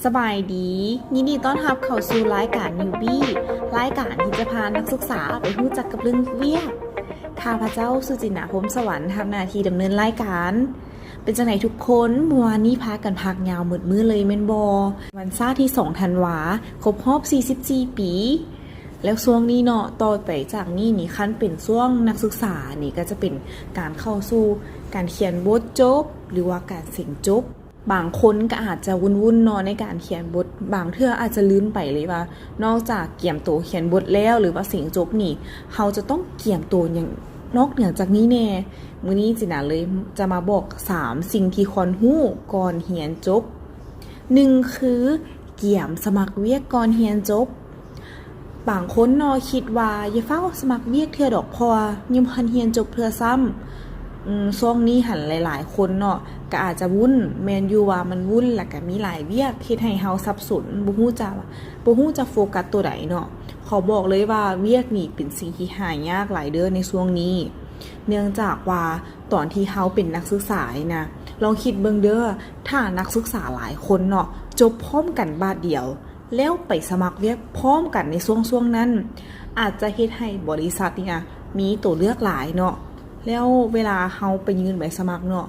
ສະບາຍດີ, ຍິນດີຕ້ອນຮັບເຂົ້າສູ່ລາຍການ Newbie ລາຍການທີ່ຈະພານັກສຶກສາໄປຮູ້ຈັກກັບເລື່ອງວຽກ. ຂ້າພະເຈົ້າ ສຸຈິນນາ ພົມສະຫວັນ ຮັບໜ້າທີ່ດຳເນີນລາຍການ. ເປັນຈັ່ງໃດທຸກຄົນ? ມື້ວານນີ້ພາກັນພັກຍາວໝົດມື້ເລີຍແມ່ນບໍ່? ວັນຊາດທີສອງທັນວາ ຄົບຮອບສີ່ສິບສີ່ປີ. ແລ້ວຊ່ວງນີ້ເນາະ, ຕໍ່ໄປຈາກນີ້ນີ້ ຄັນເປັນຊ່ວງນັກສຶກສານີ້ ກໍຈະເປັນການເຂົ້າສູ່ການຂຽນບົດຈົບ ຫຼືວ່າການເສັງຈົບ. ບາງຄົນກໍອາດຈະວຸ່ນໆເນາະ ໃນການຂຽນບົດ, ບາງເທື່ອອາດຈະລືມໄປເລີຍວ່າ ນອກຈາກກຽມໂຕຂຽນບົດແລ້ວ ຫຼືວ່າເສັງຈົບນີ້ ເຮົາຈະຕ້ອງກຽມໂຕຫຍັງນອກເໜືອຈາກນີ້ແດ່. ມື້ນີ້ຈິນນາເລີຍຈະມາບອກສາມສິ່ງທີ່ຄວນຮູ້ກ່ອນຮຽນຈົບ. ໜຶ່ງ ຄື ກຽມສະໝັກວຽກກ່ອນຮຽນຈົບ. ບາງຄົນເນາະຄິດວ່າຢ່າຟ້າວສະໝັກວຽກເທື່ອດອກ ເພາະວ່າຍັງບໍ່ທັນຮຽນຈົບເທື່ອຊ້ຳ. ອືມ ຊ່ວງນີ້ຫັ້ນຫຼາຍໆຄົນເນາະ ກໍອາດຈະວຸ່ນ, ແມ່ນຢູ່ວ່າມັນວຸ່ນ ແລ້ວກໍມີຫຼາຍວຽກເຮັດໃຫ້ເຮົາສັບສົນ ບໍ່ຮູ້ຈະ ບໍ່ຮູ້ຈະໂຟກັສໂຕໃດເນາະ. ຂໍບອກເລີຍວ່າວຽກນີ້ເປັນສິ່ງທີ່ຫາຍາກຫຼາຍເດີ້ໃນຊ່ວງນີ້, ເນື່ອງຈາກວ່າຕອນທີ່ເຮົາເປັນນັກສຶກສານີ້ນະ, ລອງຄິດເບິ່ງເດີ້ ຖ້ານັກສຶກສາຫຼາຍຄົນເນາະ ຈົບພ້ອມກັນບາດດຽວ ແລ້ວໄປສະໝັກວຽກພ້ອມກັນໃນຊ່ວງໆນັ້ນ ອາດຈະເຮັດໃຫ້ບໍລິສັດນີ້ນະມີຕົວເລືອກຫຼາຍເນາະ. ແລ້ວເວລາເຮົາໄປຍື່ນໃບສະໝັກເນາະ,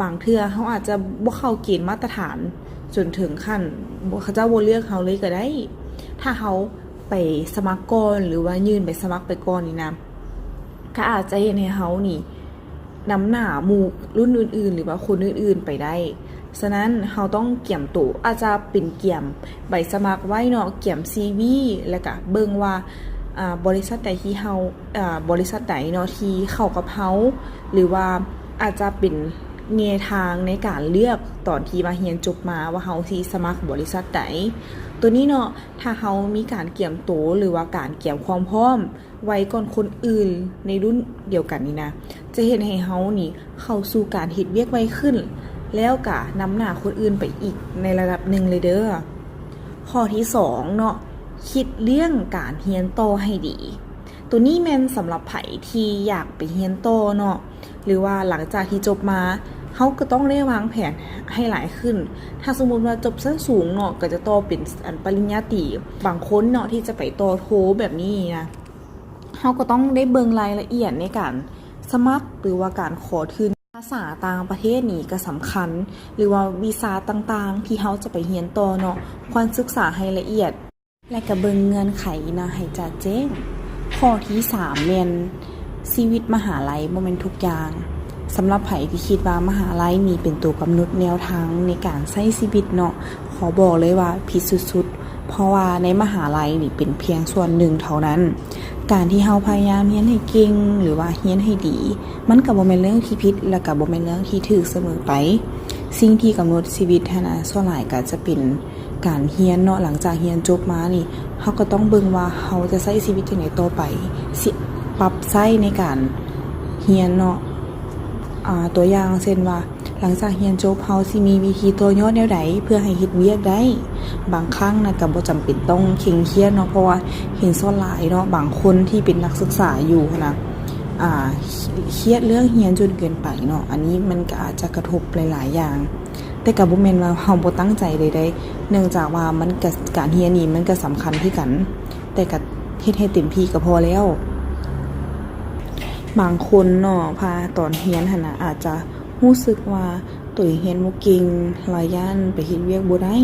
ບາງເທື່ອເຮົາອາດຈະບໍ່ເຂົ້າເກນມາດຕະຖານ ຈົນເຖິງຂັ້ນ ເຂົາເຈົ້າບໍ່ເລືອກເຮົາເລີຍກໍໄດ້. ຖ້າເຮົາໄປສະໝັກກ່ອນ ຫຼືວ່າຍື່ນໃບສະໝັກໄປກ່ອນນີ້ນະ, ກໍອາດຈະເຮັດໃຫ້ເຮົານີ້ ນຳໜ້າໝູ່ລຸ້ນອື່ນໆ ຫຼືວ່າຄົນອື່ນໆໄປໄດ້. ສະນັ້ນເຮົາຕ້ອງກຽມໂຕ, ອາດຈະເປັນກຽມໃບສະໝັກໄວ້ເນາະ, ກຽມຊີວີ ແລ້ວກະເບິ່ງວ່າ ອາ ບໍລິສັດໃດທີ່ເຮົາ ອາ ບໍລິສັດໃດເນາະທີ່ເຂົ້າກັບເຮົາ ຫຼືວ່າອາດຈະເປັນແນວທາງໃນການເລືອກຕອນທີ່ວ່າຮຽນຈົບມາ ວ່າເຮົາຊິສະໝັກບໍລິສັດໃດ. ໂຕນີ້ເນາະ ຖ້າເຮົາມີການກຽມໂຕ ຫຼືວ່າການກຽມຄວາມພ້ອມ ໄວກ່ອນຄົນອື່ນໃນລຸ້ນດຽວກັນນີ້ນະ ຈະເຮັດໃຫ້ເຮົານີ້ເຂົ້າສູ່ການເຮັດວຽກໄວຂຶ້ນ ແລ້ວກະນຳໜ້າຄົນອື່ນໄປອີກໃນລະດັບໜຶ່ງເລີຍເດີ້. ຂໍ້ທີສອງເນາະ, ຄິດເລື່ອງການຮຽນຕໍ່ໃຫ້ດີ. ໂຕນີ້ແມ່ນສຳລັບໃຜທີ່ຢາກໄປຮຽນຕໍ່ເນາະ ຫຼືວ່າຫຼັງຈາກທີ່ຈົບມາ ເຮົາກໍຕ້ອງໄດ້ວາງແຜນໃຫ້ຫຼາຍຂຶ້ນ. ຖ້າສົມມຸດວ່າຈົບຊັ້ນສູງເນາະ ກໍຈະຕໍ່ເປັນ ອັນ ປະລິນຍາຕີ. ບາງຄົນເນາະທີ່ຈະໄປຕໍ່ໂທແບບນີ້ນະ ເຮົາກໍຕ້ອງໄດ້ເບິ່ງລາຍລະອຽດໃນການສະໝັກ ຫຼືວ່າການຂໍທຶນ. ພາສາຕ່າງປະເທດນີ້ກໍສຳຄັນ ຫຼືວ່າວິຊາຕ່າງໆທີ່ເຮົາຈະໄປຮຽນຕໍ່ເນາະ, ຄວນສຶກສາໃຫ້ລະອຽດ ແລະ ກໍເບິ່ງເງື່ອນໄຂນະໃຫ້ຈະແຈ້ງ. ຂໍ້ທີສາມແມ່ນ ຊີວິດມະຫາໄລບໍ່ແມ່ນທຸກຢ່າງ. ສຳລັບໃຜທີ່ຄິດວ່າມະຫາໄລນີ້ເປັນຕົວກຳນົດແນວທາງໃນການໃຊ້ຊີວິດເນາະ, ຂໍບອກເລີຍວ່າຜິດສຸດໆ ເພາະວ່າໃນມະຫາໄລນີ້ເປັນພຽງສ່ວນໜຶ່ງເທົ່ານັ້ນ. ການທີ່ເຮົາພະຍາຍາມຮຽນໃຫ້ເກັ່ງ ຫຼືວ່າຮຽນໃຫ້ດີ ມັນກໍບໍ່ແມ່ນເລື່ອງທີ່ຜິດ ແລະ ກໍບໍ່ແມ່ນເລື່ອງທີ່ຖືກສະເໝີໄປ. ສິ່ງທີ່ກຳນົດຊີວິດຫັ້ນນະ ສ່ວນຫຼາຍກໍຈະເປັນການຮຽນເນາະ. ຫຼັງຈາກຮຽນຈົບມານີ້ ເຮົາກໍຕ້ອງເບິ່ງວ່າເຮົາຈະໃຊ້ຊີວິດຈັ່ງໃດຕໍ່ໄປ, ຊິປັບໃຊ້ໃນການຮຽນເນາະ. ອາ ຕົວຢ່າງເຊັ່ນວ່າ ຫຼັງຈາກຮຽນຈົບ ເຮົາຊິມີວິທີຕໍ່ຍອດແນວໃດເພື່ອໃຫ້ເຮັດວຽກໄດ້? ບາງຄັ້ງນະກໍບໍ່ຈຳເປັນຕ້ອງເຄັ່ງຄຽດເນາະ, ເພາະວ່າເຫັນສ່ວນຫຼາຍເນາະ, ບາງຄົນທີ່ເປັນນັກສຶກສາຢູ່ນະ ອາ ຄຽດເລື່ອງຮຽນຈົນເກີນໄປເນາະ. ອັນນີ້ມັນກໍອາດຈະກະທົບຫຼາຍໆຢ່າງ, ແຕ່ກໍບໍ່ແມ່ນວ່າເຮົາບໍ່ຕັ້ງໃຈເລີຍເດ້, ເນື່ອງຈາກວ່າມັນກໍ ການຮຽນນີ້ມັນກໍສຳຄັນຄືກັນ, ແຕ່ກໍເຮັດໃຫ້ເຕັມທີ່ກໍພໍແລ້ວ. ບາງຄົນເນາະ ພາ ຕອນຮຽນຫັ້ນນະ ອາດຈະ ຮູ້ສຶກວ່າໂຕເອງຮຽນບໍ່ເກັ່ງ ລະຢ້ານໄປເຮັດວຽກບໍ່ໄດ້.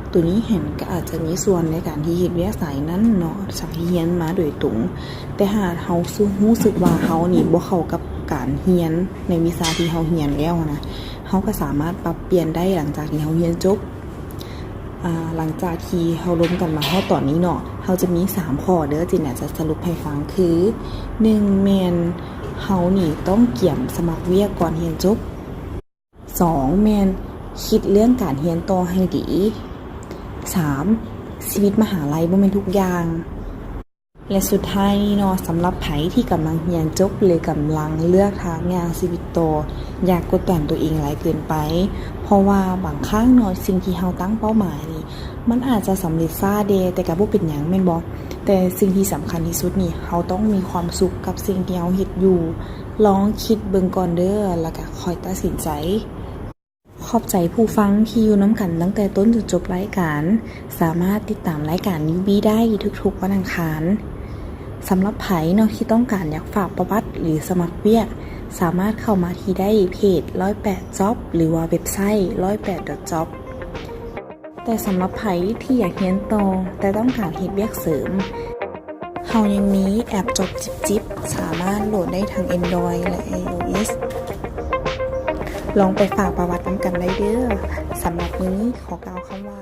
ໂຕນີ້ຫັ້ນກໍອາດຈະມີສ່ວນໃນການທີ່ເຮັດວຽກສາຍນັ້ນເນາະ, ສາຍທີ່ຮຽນມາໂດຍຕົງ. ແຕ່ຫາກເຮົາ ຮູ້ສຶກວ່າເຮົານີ້ບໍ່ເຂົ້າກັບການຮຽນໃນວິຊາທີ່ເຮົາຮຽນແລ້ວນະ, ເຮົາກໍສາມາດປັບປ່ຽນໄດ້ຫຼັງຈາກທີ່ເຮົາຮຽນຈົບ. ອາ ຫຼັງຈາກທີ່ເຮົາລົມກັນມາຮອດຕອນນີ້ເນາະ, ເຮົາຈະມີສາມຂໍ້ເດີ້ ຈິນຢາກຈະສະຫຼຸບໃຫ້ຟັງຄື ໜຶ່ງ ແມ່ນເຮົານີ້ຕ້ອງກຽມສະໝັກວຽກກ່ອນຮຽນຈົບ. ສອງ ແມ່ນຄິດເລື່ອງການຮຽນຕໍ່ໃຫ້ດີ. ສາມ ຊີວິດມະຫາໄລບໍ່ແມ່ນທຸກຢ່າງ. ແລະ ສຸດທ້າຍນີ້ເນາະ, ສຳລັບໃຜທີ່ກຳລັງຮຽນຈົບ ຫຼື ກຳລັງເລືອກທາງຍ່າງຊີວິດຕໍ່, ຢ່າກົດດັນຕົວເອງຫຼາຍເກີນໄປ, ເພາະວ່າບາງຄັ້ງເນາະ, ສິ່ງທີ່ເຮົາຕັ້ງເປົ້າໝາຍນີ້ ມັນອາດຈະສຳເລັດຊ້າແດ່, ແຕ່ກໍບໍ່ເປັນຫຍັງ ແມ່ນບໍ່? ແຕ່ສິ່ງທີ່ສຳຄັນທີ່ສຸດນີ້ ເຮົາຕ້ອງມີຄວາມສຸກກັບສິ່ງທີ່ເຮົາເຮັດຢູ່. ລອງຄິດເບິ່ງກ່ອນເດີ້ ແລ້ວກໍຄ່ອຍຕັດສິນໃຈ. ຄ ຂອບໃຈຜູ້ຟັງທີ່ຢູ່ນຳກັນຕັ້ງແຕ່ຕົ້ນຈົນຈົບລາຍການ. ສາມາດຕິດຕາມລາຍການ ຢູບີ ໄດ້ທຸກໆວັນອັງຄານ. ສຳລັບໃຜເນາະທີ່ຕ້ອງການຢາກຝາກປະຫວັດ ຫຼື ສະໝັກວຽກ, ສາມາດເຂົ້າມາທີ່ໄດ້ເພຈ ຮ້ອຍແປດ Job ຫຼືວ່າເວັບໄຊ ຮ້ອຍແປດ Job. ແຕ່ສຳລັບໃຜທີ່ຢາກຮຽນຕໍ່ ແຕ່ຕ້ອງການເຮັດວຽກເສີມ, ເຮົາຍັງມີແອັບ Job ຈິບໆ ສາມາດໂຫຼດໄດ້ທັງ Android ແລະ iOS. ລອງໄປຝາກປະຫວັດນຳກັນໄດ້ເດີ້. ສຳລັບມື້ນີ້ຂໍກ່າວຄຳວ່າ